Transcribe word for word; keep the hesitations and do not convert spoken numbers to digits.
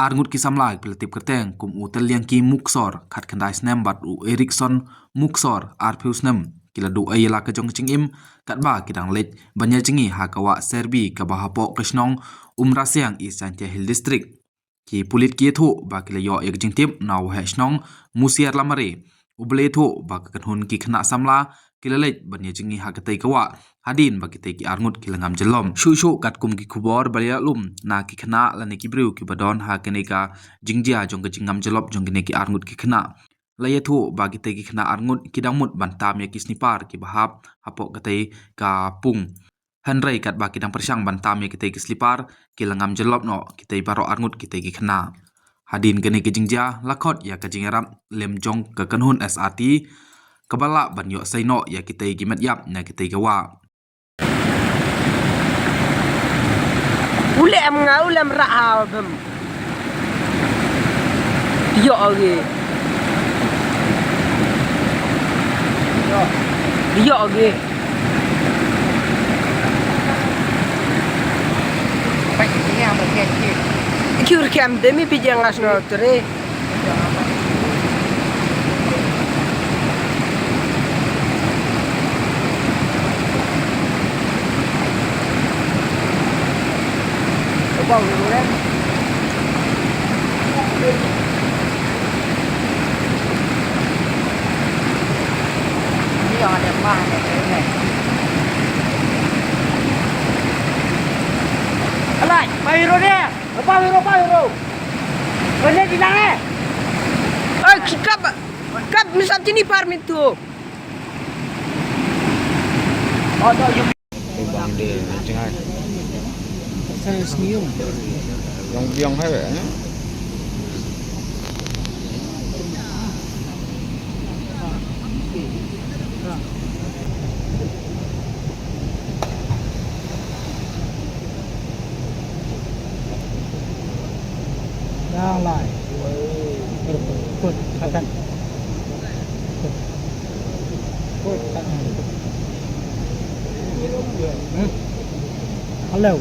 Arngut ki samla kiba la tip kyrteng kum u Tylliangki Muksor, khatkhyndai snem, bad u Erikson Muksor, arphew snem, ki la duh ei ïa la ka jong ka jingim, katba ki dang leit ban ïajngi ha ka wah Serbi kaba hapoh ka shnong Umrasiang, East Jaintia Hills District. Ki pulit ki ïathuh ba ki la ïoh ïa ka jingtip na u waheh shnong Musiar Lamare, uba la ïathuh ba ka kynhun ki khynnah samla ki la leit ban ïajngi ha katei ka wah, hadien ba kitei ki arngut ki la ngam jyllop. Shuh shuh katkum ki khubor ba la ïalum na ki khynnah lane ki briew kiba don ha kane ka jingjia jong ka jingngam jyllop jong kine ki arngut ki khynnah, la ïathuh ba kitei ki khynnah arngut ki dang mut ban tam ïa ki slipar kiba hap hapoh katei ka pung. Hynrei katba ki dang pyrshang ban tam ïa kitei ki slipar, ki la ngam jyllop noh kitei baroh arngut kitei ki khynnah. Hadien kane ka jingjia, la khot ïa ka jingïarap lem jong ka kynhun S R T, kaba lah ban ïoh sei noh ïa kitei ki met ïap na kitei ka wah. U leh em nga, u leh em rah ha bym. Ïoh agi. Ïoh agi. Kiur kem demi pijang asno ture. Alai, pa hero dia. Apa hero, apa hero? Kena di mana? Oi, kap, kap misap sini par mintu. Oh, no, you. Bang de jngai. Sa snium. Yang biang hai eh. Yang lai. Put, put, katan. Put, put, katan. Hmm? Hello.